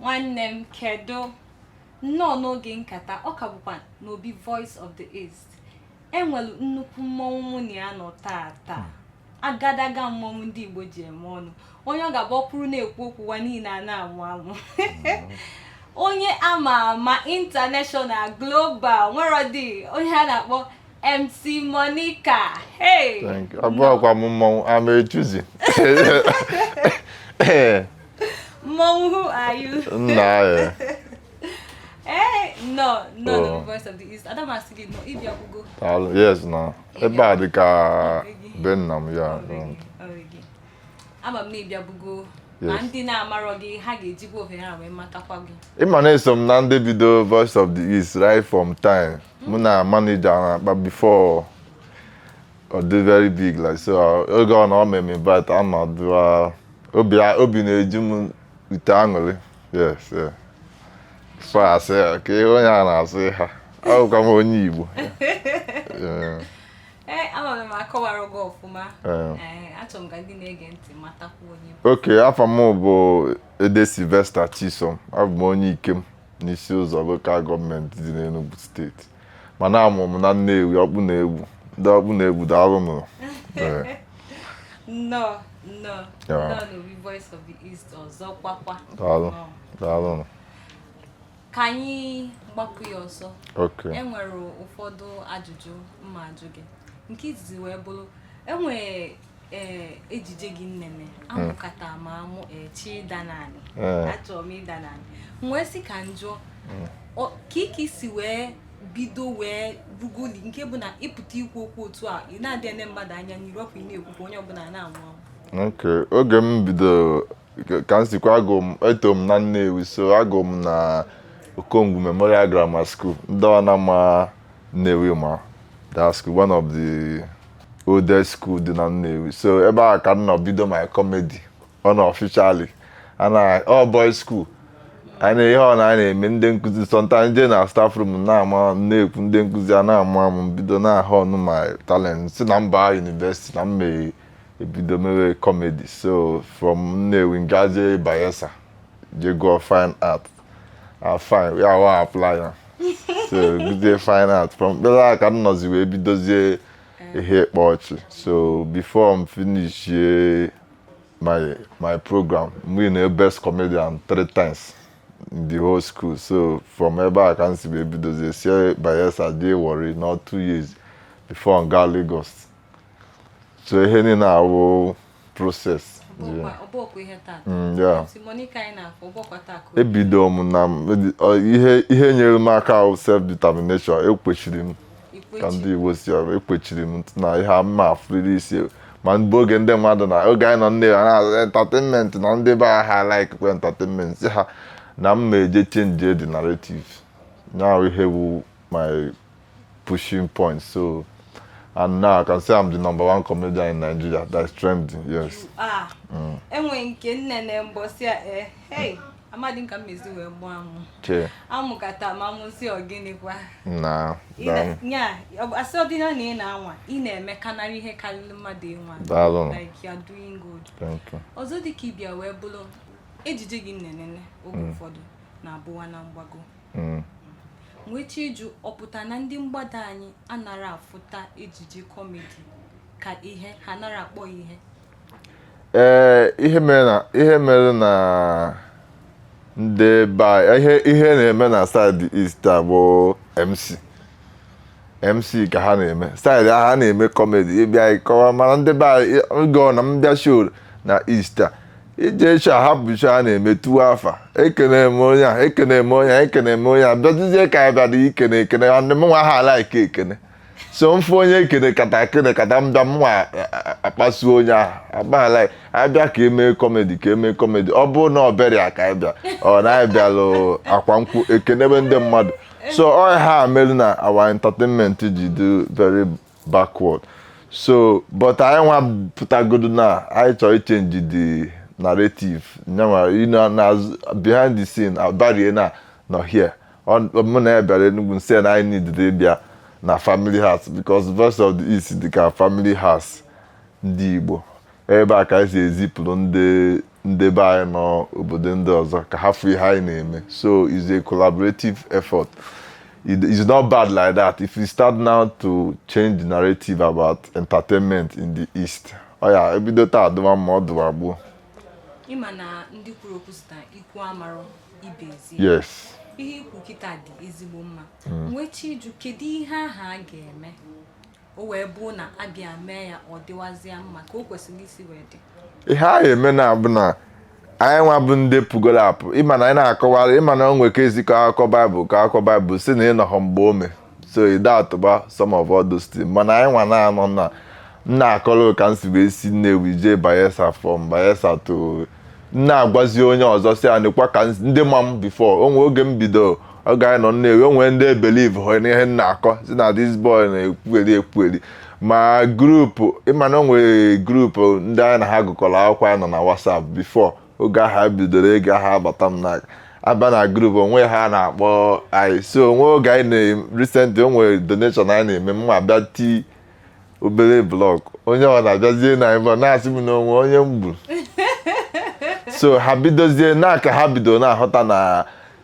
Nwanne m, kedu? Nnọọ n'oge nkata. Ọ ka bụkwa n'obi Voice of the East. Enwelu nnukwu mmọnwụ mụ na ya nọ tata, agadaga mmọnwụ ndị Igbo ji eme ọnụ, onye ọ ga-abụ ọkwụrụ na-ekwu okwu, ụwa niile a na-amụ amụ, onye ama ama international, global, nwere dị onye a na-akpọ MC Monica. Hey! Thank you. Abụọkwa m mmọnwụ ama echuzi. Mmọnwụ, who are you? Nna ya. Ee, nnọọ, nnọọ Oh. na Voice of the East. Adamasị gị nọ ịbịakwugo. Daalụ. Yes, na ebe a dị ka be nna m ya. Ama m na ịbịabugo ma ndị na-amarọ gị, ha ga-ejikwa ohere a wee matakwa gị. Ịma na-eso m na ndị bido Voice of the East right from time. Mụ na manager na-akpa before ọ dị very big like so. Oge ọ na ọ mee m invite, anọdụ obi na-eju m ite aṅụrị. Yes. So asị ya ka ihe onye a na-asị ha, abụkwa m onye Igbo. Yeah. Ee, ama m akọwara gị ọfụma. Ee. Ee, achọrọ m ka ndị na-ege ntị matakwa onye bụ. Okay, afọ m bụ Ede Sylvester Chisom. Abụ m onye Ikem n'Isi Ụzọ Local Government dị n'Enugu Steeti, mana amụ m na Nnewi, ọkpụ na egwu ndị ọkpụ na egwu. Daalụ nụ. Ee. Nnọọ, nnọọ. Yeah. Nnọọ n'obi Voice of the East ọzọ kwakwa. Daalụ. Nnọọ. Daalụ nụ. Ka anyị gbapụ ya ọsọ. Okay. Enwere ụfọdụ ajụjụ mma ajụ gị. Nke izizi wee bụrụ, enwere ee ejije gị nnene amụkata ma amụ echi ịda naanị. Achọrọ m ịda naanị, m wee sị ka m jụọ ka ike isi wee bido wee rugoli nke bụ na ịpụta ikwu okwu otu a, ị na-adị ene mmadụ anya n'iru, ọkwa ị na-ekwu ka onye ọbụla na-amụ amụ. Okay, oge m bido ka m sikwa, agụ m, eto m na Nnewi, so agụ m na Okongwu Memorial Grammar School. Ndị ọ na-ama Nnewi ma that school, one of the oldest school dị na Nnewi. So ebe a ka m nọ bido my comedy unofficially. Ana all boys school anyị na ihe ọ na anyị na-eme, ndị nkụzi sometimes je na staff room na-ama na-ekwu, ndị nkụzi a na-ama m, bido na-ahụ ọnụ my talent, si na mba university na m mee ebido mewe comedy. So from Nnewi ngaje Bayelsa, je gụọ fine art. Ah, fine ya wa apply ya, so bido fine art from ebe a ka m nọzi wee bidozie ihe ịkpa ọchị. So before m finish my program, m win a best comedian three times in the whole school. So from ebe a ka m si wee bidozie, sie Bayelsa jee Warri, not 2 years before m gaa Lagos. So ihe niile awụ process. Yeah. Ọbọkwa ihe taa. Yeah. MC Monica anyị na-afọ ọbọkwa taa ka o Ebido m na ihe nyere m aka wụ self determination. Ekwechiri m ka ikwechi. Ndị Igbo si ọrụ, ekwechiri m na ihe a mma afụrịrị isi ma mgbe oge ndị mmadụ na oge anyị nọ nne ya na entertainment na ndị be ha like kwe entertainment, si ha na m ma eje change the narrative. Now ihe bụ my pushing point. So and now I can say I'm the number one comedian in Nigeria that's trending, yes. Ah, enwe nke nnene mbọsị a, ee, hey, amadị m ka m mezi wee gbaa amụ. Che. Amụkata ma amụsị ọgịnịkwa? Na daalụ. Nya asị ọdịna na ị na-anwa, ị na-eme kanarị ihe karịrị mmadụ ịnwa. Daalụ. Like, you are doing good. Thank you. Ọzọ dị ka ịbịa wee bụrụ, ejije gị nnenene oge ụfọdụ na-abụwa na mgbago. Nwechi ịjụ, ọpụta na ndị mgbada anyị anara afụta ejije comedy ka ihe ha nara akpọ ya ihe? Ee, ihe mere na ndị be anyị, ihe na-eme na side East a bụ MC MC ka ha na-eme. Side ahụ ha na-eme comedy, ịbịa ịkọwa mana ndị be anyị, oge ọ na m bịa show na East a, ije show, hapụ show a na-eme, tuwo afa, ekene m onye a, ekene m onye a, ekene m onye a, bịazizie ka anyị bịara ikene ekene ndị m nwa ha like ekene. So mfu onye ekene kata ekene kata, m bịa m nwa akpasuo onye ahụ agbaala. Abịa ka emee comedy, ka emee comedy, ọ bụrụ na ọ bịara ka anyị bịa, ọ na anyị bịalụ akwa nkwụ ekenebe ndị mmadụ. So ọ ha mere na our entertainment ji dị very backward. So but anyị nwa pụtagodo na anyị chọrọ ichange the narrative nyanwa, na behind the scene abarie na nọ here. Mụ na ya bịara Enugu, nsị ya na anyị need ịbịa na family house, because Voice of the East dị ka family house ndị Igbo. Ebe a ka anyị si ezipụrụ ndị Ndị be anyị nọ obodo ndị ọzọ ka ha fụ ihe anyị na-eme. So it's a collaborative effort. It is not bad like that. If we start now to change the narrative about entertainment in the East, ọ ya ebido taa dụwa mma, ọ dụwa gboo. Ịma na ndị kwuru okwu si na ikwu amarọ, ibe ezi. Ihe ikwu kịta dị ezigbo mma. Nwee chi ịjụ, kedu ihe ahụ a ga-eme o wee bụ na abịa mee ya, ọ dịwazịa mma ka o kwesịrị isi wee dị? Ihe a eme na abụ na anyị nwa bụ ndị pụgoro apụ. Ịma na anyị na-akọwara, ịma na o nwe ka ezikọ akụkọ Baịbụl, ka akụkọ Baịbụl si na ịnọghọ mgbe o mee, so ị atụba some of all those things. Mana anyị nwa na-anọ na nna akọrọ ka m si wee si Nnewi jee Bayelsa, from Bayelsa to na-agwazi onye ọzọ si ya nekwa ka ndị ma m before. O nwee oge m bido, oge anyị nọ Nnewi, o nwee ndị believe hụ n'ihe m na-akọ, si na this boy na-ekwugheri ekwugheri. Ma group, ịma na o nwere group ndị anyị na ha gụkọrọ akwụkwọ, anyị nọ na WhatsApp before. Oge ahụ anyị bidoro, ego ahụ abata m n'aka, aba na group onwe ha na-akpọ anyị. So onwe oge anyị na recently, o nwere donation anyị na-eme, m abịa tii obere block, onye ọ na-abịazie na ebe na-asị m na onwe onye m gburu. So ha bidozie na ka ha bido na-ahụta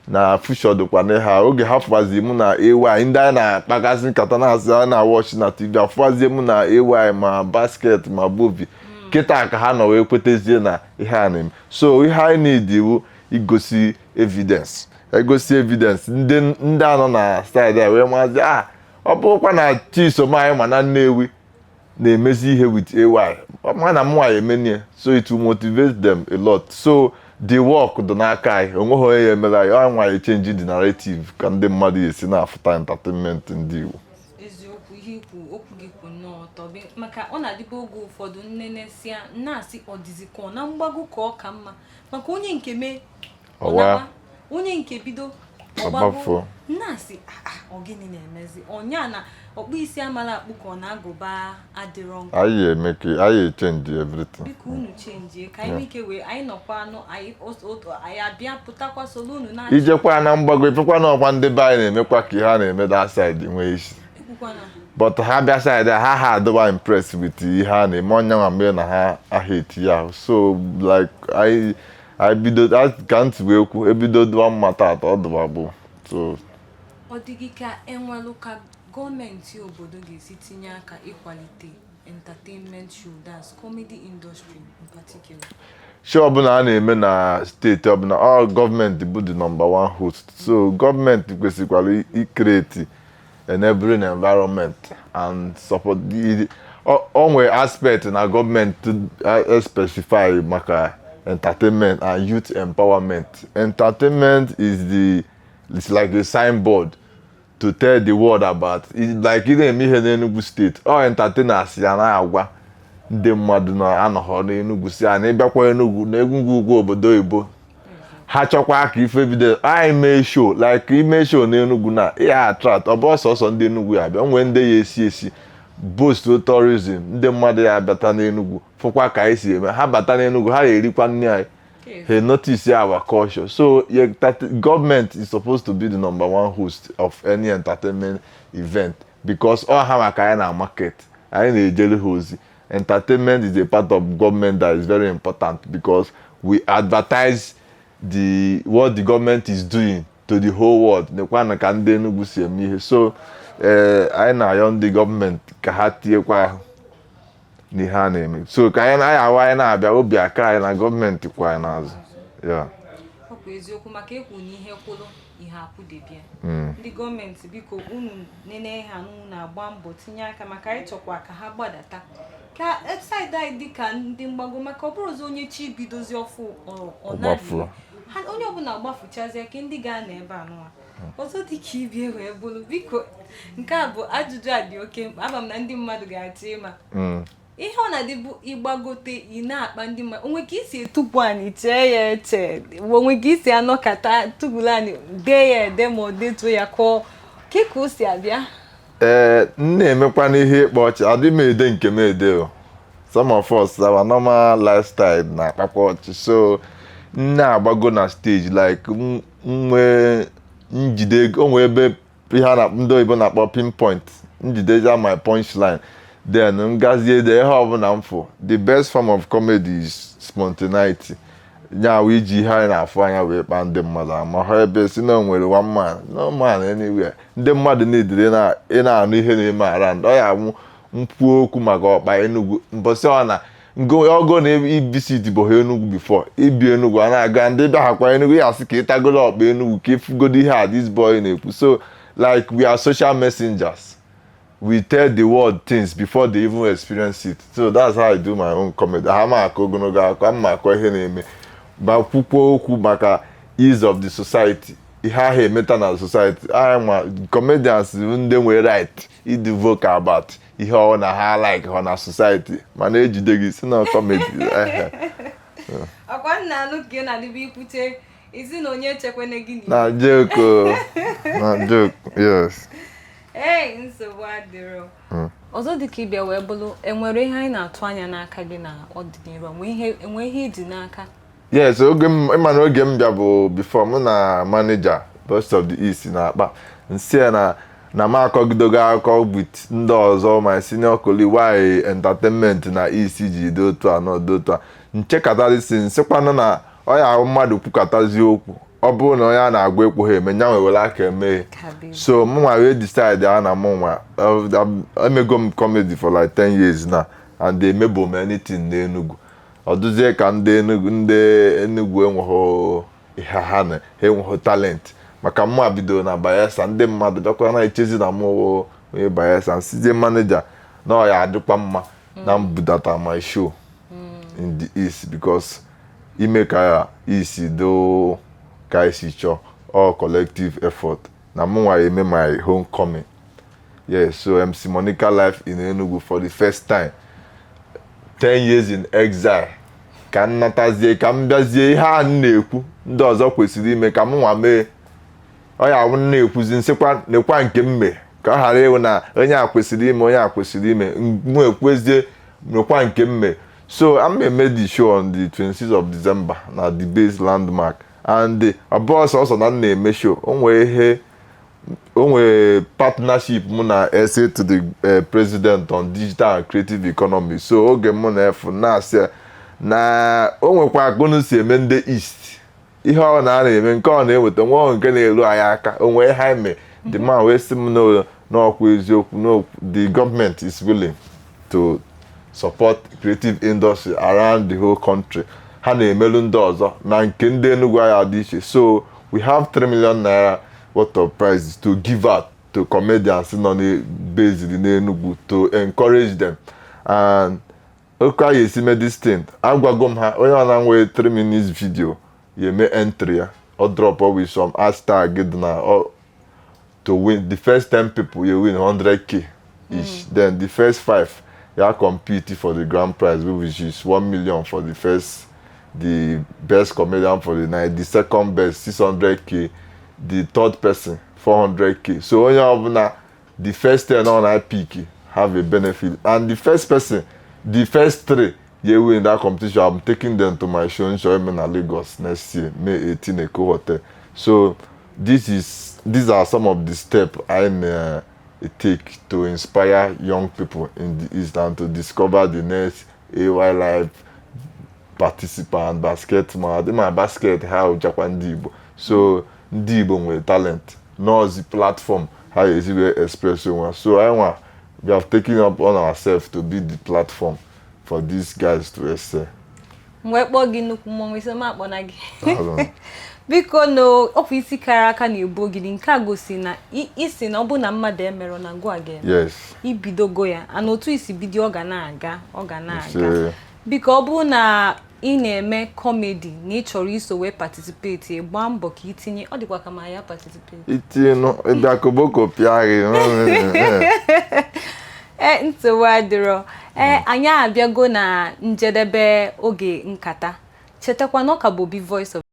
na future dịkwa na ha. Oge ha fụwazi mụ na AY, ndị anyị na-akpagasị nkata, na-asị anyị na-watch na TV, afụwazie mụ na AY, ma basket ma bobi kịta, ka ha nọ wee kwetezie na ihe a na-eme. So ihe anyị need iwu igosi evidence, egosi evidence, ndị anọ na side a wee mazi a. Ọ bụrụkwa na Chisom anyị ma na Nnewi na-emezi ihe with AY, ọ ma na mụnwa ya emenie, so it will motivate them a lot. So the work dị n'aka anyị, onweghị onye ya emere anyị. Ọ nwa ya change the narrative ka ndị mmadụ esi na-afụta entertainment ndị Igbo. Eziokwu, ihe ikwu, okwu gị kwụ nnọọ ọtọ, maka ọ na-adịbe oge ụfọdụ nnenesịa na-asị ọ dịzikọ na mgbago ka ọ ka mma, maka onye nke mee ọ Ọwa. Nawa, onye nke bido ọgbago. Ọgbafuo. Na-asị, "Ah, ah, ọ gịnị na-emezi ọnya na ọkpụ isi amala akpụ ka ọ na-agụba adịrọ nkọ?" Anyị eme ka anyị change everything. Biko unu chenjie ka anyị nwee ike wee anyị nọkwa anụ anyị anyị abịa pụtakwa solo unu na Ijekwa na mgbago, ifekwa na ọkwa ndị be anyị na-emekwa ka ihe a na-eme that side nwee isi. Ekwukwana. But ha bịa side a, ha adịwa impressed with ihe a na-eme. Ọnya nwa mere na ha aha eti ahụ. So like anyị bido ka ntị wee kwu, ebido dụwa mma tata, ọ dụwa gboo. So Ọ dị gị ka enwelụ ka gọọmenti obodo ga-esi tinye aka ịkwalite entertainment show, that's comedy industry in particular? Show ọbụla a na-eme na steeti ọbụla, ọ gọọmenti bụ the number one host. So gọọmenti kwesịkwara icreate enabling environment and support o nwere aspect na gọọmenti specify maka entertainment and youth empowerment. Entertainment is the it's like a signboard to tell the world about it. Like ị na-eme ihe n'Enugu Steeti, ọ entertainers ya na-agwa ndị mmadụ na-anọghọ n'Enugu si a na ịbịakwa Enugu na Enugu ugwu obodo oyibo. Ha chọkwa ka ife bido, anyị mee show, like ime show n'Enugu na ihe attract, ọ bụ sọsọ ndị Enugu ya abịa, nwee ndị ya esi esi boost tourism, ndị mmadụ ya abịata n'Enugu fụkwa ka anyị si eme. Ha bata n'Enugu, ha ya erikwa nri anyị, ha notice our culture. So yeah, that government is supposed to be the number one host of any entertainment event, because all ha maka anyị na market anyị na-ejere ha ozi. Entertainment is a part of government that is very important, because we advertise the what the government is doing to the whole world. Nekwanụ ka ndị Enugu si eme ihe. So anyị na-ayọ ndị gọọmenti ka ha tinyekwa ahụ n'ihe a na-eme, so ka anyị na awa anyị na-abịa obi aka anyị na gọọmenti kwa anyị n'azụ ya. Ọ bụ eziokwu, maka ekwu na ihe kwụrụ ihe akwụdebịa. Ndị gọọmenti, biko unu nene ha, unu na-agba mbọ tinye aka, maka anyị chọkwa ka ha gbadata ka side anyị dị ka ndị mgbago, maka ọ bụrụ ọzọ onye chi bidozi ọfụ ọ Ọgbafuo. naghị ha, onye ọbụla gbafuchazie ka ndị ga-anọ ebe a nụwa ọzọ dị ka ibie wee bụrụ. Biko, nke a bụ ajụjụ a dị oke mkpa, ama m na ndị mmadụ ga-achọ ịma ihe ọ na-adịbụ ịgbagote, ị na-akpa ndị mmadụ, onwe ka isi etukwu anyị chee ya eche, onwe ka isi anọkata tubulu anyị dee ya ede ma ọ detuo ya kọọ ke ka o si abịa? Ee, m na-emekwa n'ihe ịkpa ọchị, adị m ede nke m ede o. Some of us, our normal lifestyle na-akpakwa ọchị. So m na-agbago na stage, like m nwee njide, o nwee ebe ihe a na ndị oyibo na-akpọ pinpoint, njideja my punchline, then m gazie ede ihe ọbụla m fụ. The best form of comedy is spontaneity. Nyawa iji ihe anyị na-afụ anya wee kpaa ndị mmadụ ama ha ebe si na o nwere one man, no man anywhere. Ndị mmadụ niile ị na-anụ ihe na-eme around. Ọ ya awụ nkwuo okwu maka ọkpa Enugu mbọsị ọ na ọgụ na ibisi bụ ha Enugu before ibi Enugu a na-aga ndị bịaghakwa Enugu ya asị ka ịtagolo ọkpa Enugu ka ịfụgodo ihe a this boy na-ekwu. So like, we are social messengers. We tell the world things before they even experience it. So that's how I do my own comedy. Ha ma akọ ogologo akọ ama akọ ihe na-eme ma kwukwo okwu maka ease of the society, ihe ahụ emeta na society anyị. Ma comedians bụ ndị nwere right ịdị vocal about ihe ọ na ha like họ na society, mana ejide gị si na comedy, ehe. Ọkwa nna anụ ka ị na-adịbe ikwute isi na onye echekwene gị n'ihu. Na joke o. Na joke, yes. Ee, nsogbu adịrọ. Ọzọ dịka ịbịa wee bụrụ, enwere ihe anyị na-atụ anya n'aka gị na ọdịnihu? Enwe ihe ịdị n'aka? Yes, oge m ịma na oge m bịa bụ before mụ na manager Voice of the East na-akpa nsị ya na m akọgidogo akụkọ with ndị ọzọ, my senior colleague, why entertainment na East ji dị otu a na dị otu a. Nchekọtarịsị nsịkwanụ na ọ ya ahụ mmadụ kwukọtazi okwu, ọ bụrụ na onye a na-agwa ekwu ha eme nya nwewere aka eme. Kabi. So mụ nwa wee decide a na mụ nwa emego m comedy for like 10 years now and emebo m anything n'Enugu. Ọ dụzie ka ndị Enugu enweghị ihe ha na ha enweghị talent, maka mma bidoro na Bayelsa. Ndị mmadụ bịakwa na-echezi na mụ wụ onye Bayelsa. Nsizie manager na ọ ya adịkwa mma na m budata my show in the East, because ime ka East do ka esi chọọ, all collective effort, na mụ nwa eme my homecoming. Yes, so MC Monica live in Enugu for the first time, 10 years in exile, ka m natazie, ka m bịazie ihe a m na-ekwu ndị ọzọ kwesịrị ime ka m nwa mee. Ọ ya awụ m na-ekwuzi nsịkwa nekwa nke m mee, ka ọ ghara ịwụ na onye a kwesịrị ime, onye a kwesịrị ime, mụ ekwezie nekwa nke m mee. So I'm eme the show on the 26th of December na the base landmark, and ọ bụrụ sọsọ na m na-eme show, o nwere ihe, o nwere partnership mụ na SA to the President on digital and creative economy. So oge mụ na efu na-asị ya na o nwekwa akụnụ si eme ndị East ihe ọ na a na-eme nke ọ na-eweta nwa nke na-eru anyị aka, o nwee ihe anyị mee. The man wee sị m n'ọkwa eziokwu, no, the government is willing to support creative industry around the whole country. Ha na-emelu ndị ọzọ na nke ndị Enugu anyị adị iche. So we have 3 million naira worth of prizes to give out to comedians nọ based n'Enugu to encourage them. And oke anyị esi mee this thing, agwago m ha, onye ọ na-nwe 3 minutes video ya eme entry ya, ọ drop with some hashtag dị na to win. The first 10 people, you win 100K each. Then the first five ya compete for the grand prize, which is 1 million for the first, the best comedian for the night, the second best 600K, the third person 400K. So onye ọbụla the first 10 ọ na pick have a benefit, and the first person, the first three ye win that competition, I'm taking them to my show nchọ ime na Lagos next year, May 18, Eko Hotel. So this is these are some of the steps I take to inspire young people in the East and to discover the next AY Live participant, basket ma dị ma basket ha ụjakwa ndị Igbo. So ndị Igbo nwere talent nọọsụ platform ha esi wee express onwe ha. So anyị nwa, we have taken up on ourselves to be the platform for these guys to excel. Mgbe kpọọ gị nnukwu mmọnwụ isi m akpọna gị. Daalụ. Biko, na ọkwa isi kara aka na-ebu ogidi nke a gosi na isi na ọ bụ na mmadụ emerọ na ngwa ga-eme. Yes. Ibidogo ya ana otu isi bido, ọ ga na-aga, ọ ga na-aga. Ise. Biko, ọ bụrụ na ị na-eme comedy na ị chọrọ iso wee participate, gbaa mbọ ka itinye. Ọ dịkwa ka ma ya participate. Itinụ ịbịa koboko pịa gị. Ee, nsogbu adịrọ. Ee, anyị abịago na njedebe oge nkata. Chetakwa na ọ ka bụ Obi Voice of